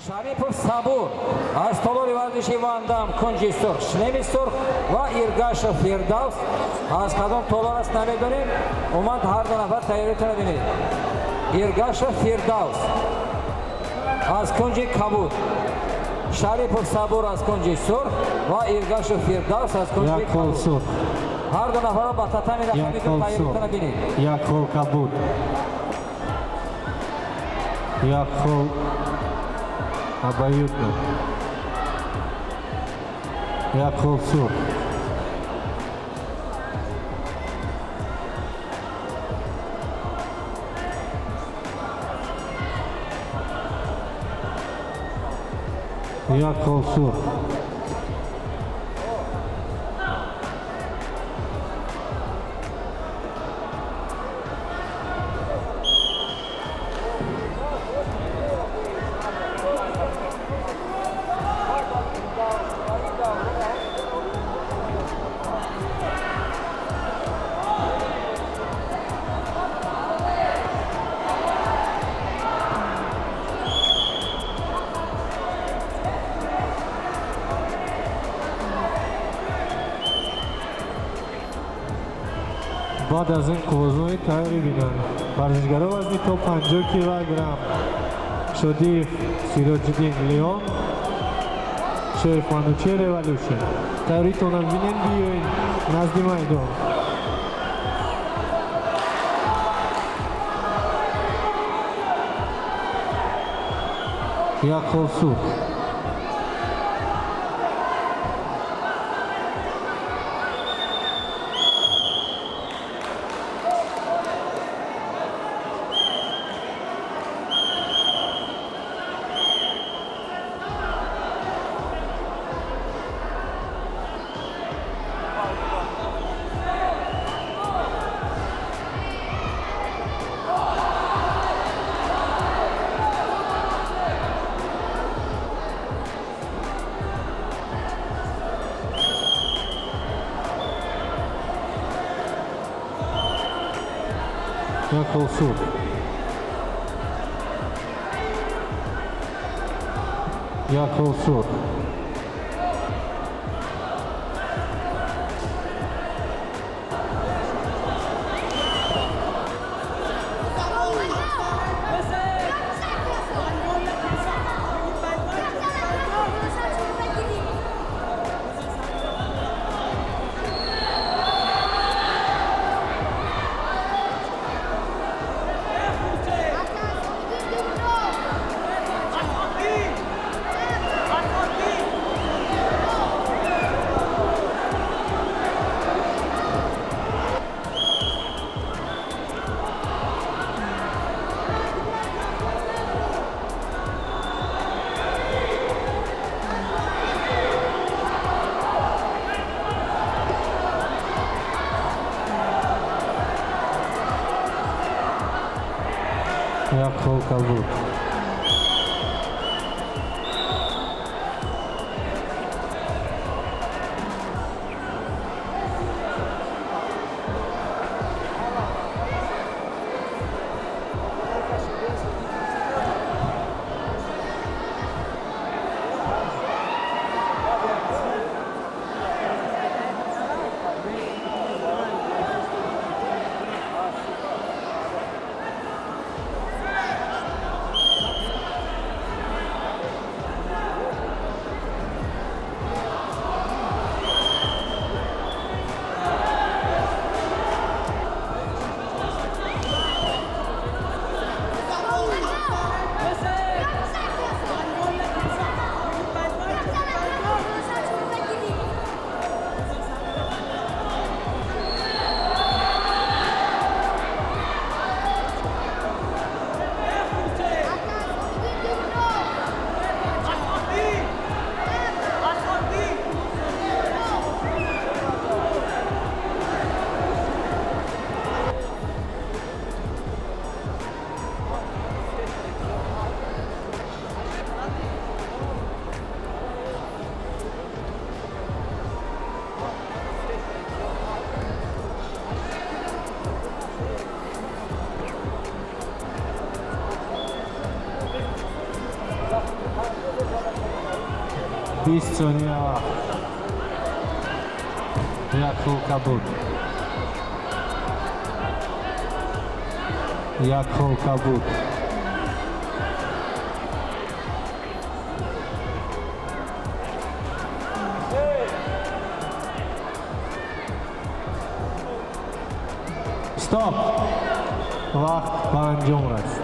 Шарипов Сабур аз толори варзиши Вандам, кунҷи сурх, шлеми сурх, ва Иргашев Фирдавс аз кадом толор аст, намедонем. Умуман, ҳар ду нафар тайёритонро бинед. Иргашев Фирдавс аз кунҷи кабуд, Шарипов Сабур аз кунҷи сурх ва Иргашев Фирдавс аз кунҷи Як хол кабуд. сурх. Ҳар ду нафарро ба татами рақами Як 2 хол тайёритонро сурх. бинед. Як хол кабуд. Як хол обоюдно. Як хол сурх. Як хол сурх. Баъд аз ин қуввазони тайёрӣ бинанд варзишгаро вазни то 50 килограмм: Шодиев Сироҷиддин Леон, Шоев Манучер Революшн. Тайёритонам бинен, биёен назди майдон. Як хол сурх. Як хол сурх. Як хол сурх. Як хол кабуд. 20 сония вақт. Як хол кабуд, як хол кабуд. Стоп, вақт ба анҷом расид.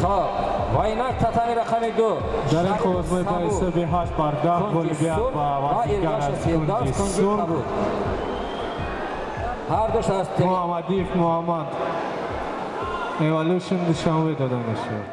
Хоб, ва инак татами рақами 2. Дар ин қувватмои ба ҳисоби 8 бар 10 ғолибият ба варзишгар аз кунҷи сурх Ҳардуш аз Муҳаммадиев Муҳаммад, Эволюшн, Душанбе дода мешавад.